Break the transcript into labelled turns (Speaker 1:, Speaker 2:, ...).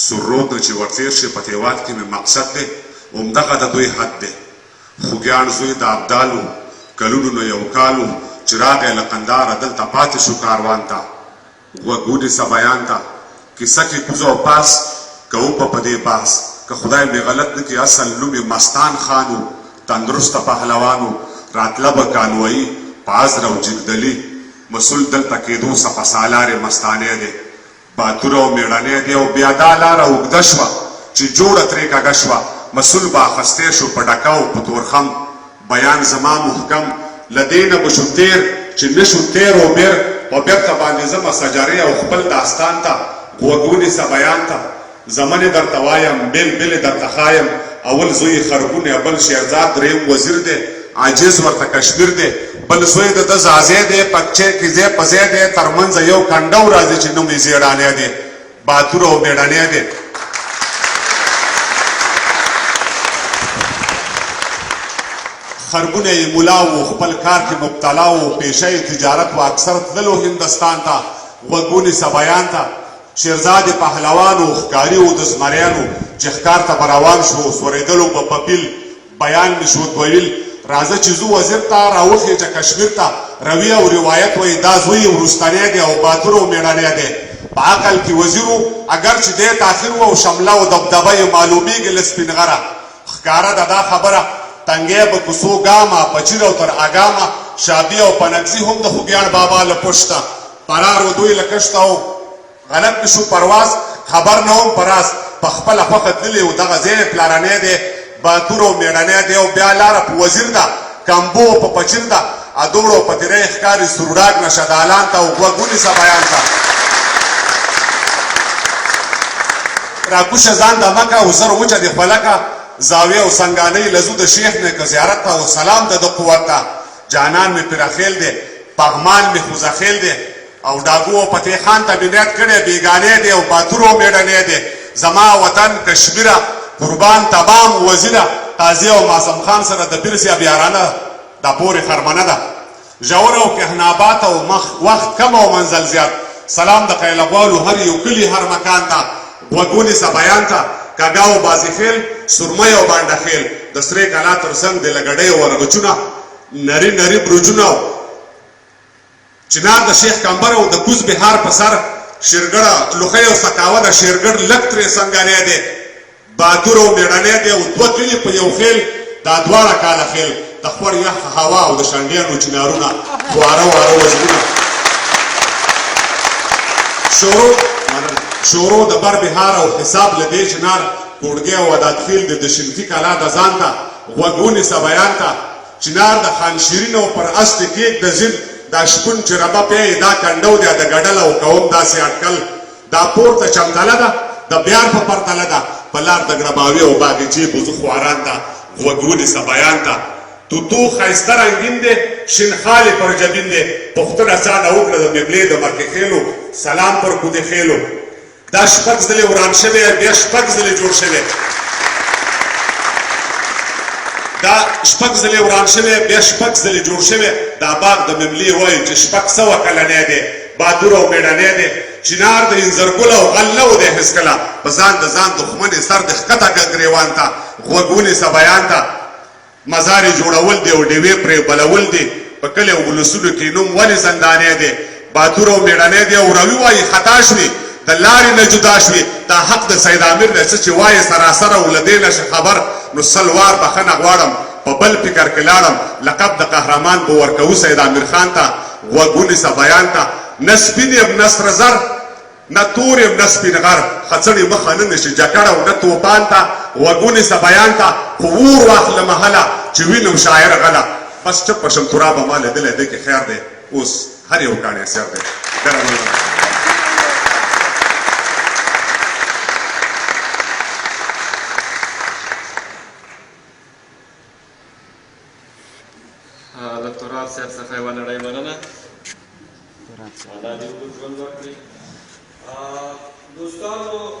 Speaker 1: سور رود نه چې ورتېر شې په تېوات کې مې مقصد دی همدغه د دوی حد دی. خوږیاڼ زوی د ابدال و، کلونو نه یو کال و چې راغی له قندهاره دلته پاتې شو کاروان ته غوږ ونیسه بیان ته کیسه کې کوز او پاس کوم به په دې بحث که خدای مې غلط نه کړي اصل نوم یې مستان خان و تندرسته پهلوان و راتله به کانوایي په ازره او جګدلي مسول دلته کېدو سپه سالار یې مستانی دی باتور او مېړنی دی او بیا دا لاره اوږده شوه چې جوړه ترې کږه شوه مسول به اخستی شو په ډکه او په تورخم بیان زما محکم له دې نه به شو تېر چې نه شو تېر او بېر په بېرته باندې ځمه سجرې او خپل داستان ته غوږ ونیسه بیان ته زمنې درته وایم بېل بېل یې درته ښایم اول زوی یې خرګونی بل شېرزاد درېیم وزیر دی عاجز ورته کشمیر دی بل زوی د ده ځاځی دی پکچی کې ځای په ځای دی تر منځه یو کنډو راځي چې نوم یې زېړانی دی باتور او مېړنی دی. خرګونی یې ملا و خپل کار کې مبتلا و پېشه یې تجارت وه اکثر تللو هندستان ته غوږ ونیسه بیان ته شېرزاد پهلوان و، ښکاري و د زمریانو، چې ښکار ته به روان شو، سورېدلو به په پیل، بیان مې شو دویل، راځه چې ځو وزیر ته، راوخېژه کشمیر ته، روي او روایت وایي دا زوی یې وروستنی دی او باتور او مېړنی دی، په عقل کې وزیر و، اګر چې دی تاخیر و او شمله او دبدبه یې معلومېږي له سپین غره ښکاره ده دا خبره، تنګی به کوڅو ګامه، پچیر او تر اګامه، شابي او پنکزي هم د خوږیاڼ بابا له پشته پرار و دوی له کښته او غلط مې شو پرواز خبر نه وم په راز په خپله خوښه تللي وو دغه ځای یې پلارنی دی باتور او مېړنی دی او بیا لاره په وزیر ده کمبو او په پچیر ده ادوړ او پتیره یې ښکاري سورډاګ نه شدالان ته او غوږ ونیسه بیان ته راکوشه ځان دمه که او زر وچه دې خوله که زاویه او سنګانۍ له ځو د شیخ نه که زیارت ته او سلام د ده قوت ته جانان مې پیرخیل دی پغمان مې خوزخیل دی او ډاګو او پتې خان ته مې نیت کړی بیګانې دی او باتور او میړنی دی زما وطن کشمیره قربان تمام وزیره قاضي او معظم خان سره د پیر صاحب یارانه دا پورې خرمنه ده ژوره او کهنابات او مخ وخت کم او منزل زیات سلام د قیلغوالو هر یو کلي هر مکان ته غوږ ونیسه بیان ته کږه او بازي خیل سورمۍ او بانډه خیل د سرې کلا تر څنګ د لګډۍ او ورغچونه نري نري برجونه او چنار د شیخ کمبر او د کوز بهار په سر شیرګړه لوخۍ او سقاوه د شیرګړ لږ ترې څنګنی دی باتور او میړنی دی او دوه کلي په یو خیل دا دواړه کاله خیل د خور یخ هوا او د شنډیانو چنارونه خواره واره وزرونه شورو شورو د بر بهار او حساب له دې چنار کوړګی او اداد خیل د شنفي کلا د ځان ته غوږ ونیسه بیان ته چنار د خان شیرین او پر اس دې کېږده زین دا شپون چې ربه پی یې دا کنډو دی د ګډل او کوم داسې اټکل دا پورته چمتله ده د بیار په پرتله ده په لار د ګړباوې او باغیچې بوځو خواران ته غوږ ونیسه بیان ته توتو ښایسته رنګین دی شین خال یې پر جبین دی پوښتنه چا نه وکړه د مملې د مکې خېلو سلام پر کودې خېلو دا شپږ ځلې وران شوی بیا شپږ ځلې جوړ شوی دا شپږ ځلې وران شوی بیا شپږ ځلې جوړ شوی دا باغ د مملې وایي چې 600 کلنی دی باتور او میړنی دی چنار د انځرګل او غل نه و دی هېڅکله په ځان د ځان دښمن یې سر د ښکته ګریوان ته غوږ ونیسه بیان ته مزار یې جوړول دي او ډیوې پرې بلول دي، په کلي او ولسونو کې نوم ولې زندانې دی، باتور او میړنی دی او روي وايي خطا شوې، د لارې نه جدا شوې، دا حق د سید امیر دی څه چې وایې سراسر او له دې نه شې خبر نو سل وار بخښنه غواړم په بل فکر کې لاړم لقب د قهرمان به ورکوو سید امیر خان ته غوږ ونیسه بیان ته نه سپین یم نه سره زر نه تور یم نه سپین غر خڅړې مخه نه نشي جکړه او نه توپان ته غوږ ونیسه بیان ته خو ور واخله محله چې وینم شاعر غله بس چپ شم ترابه ما لیدلی دی کې خیر دی اوس هر یو کاڼی سر دی ډېره مننه.
Speaker 2: له تراب صاحب څخه یوه نړۍ مننه. الله دې اوږد ژوند ورکړي. دوستانو.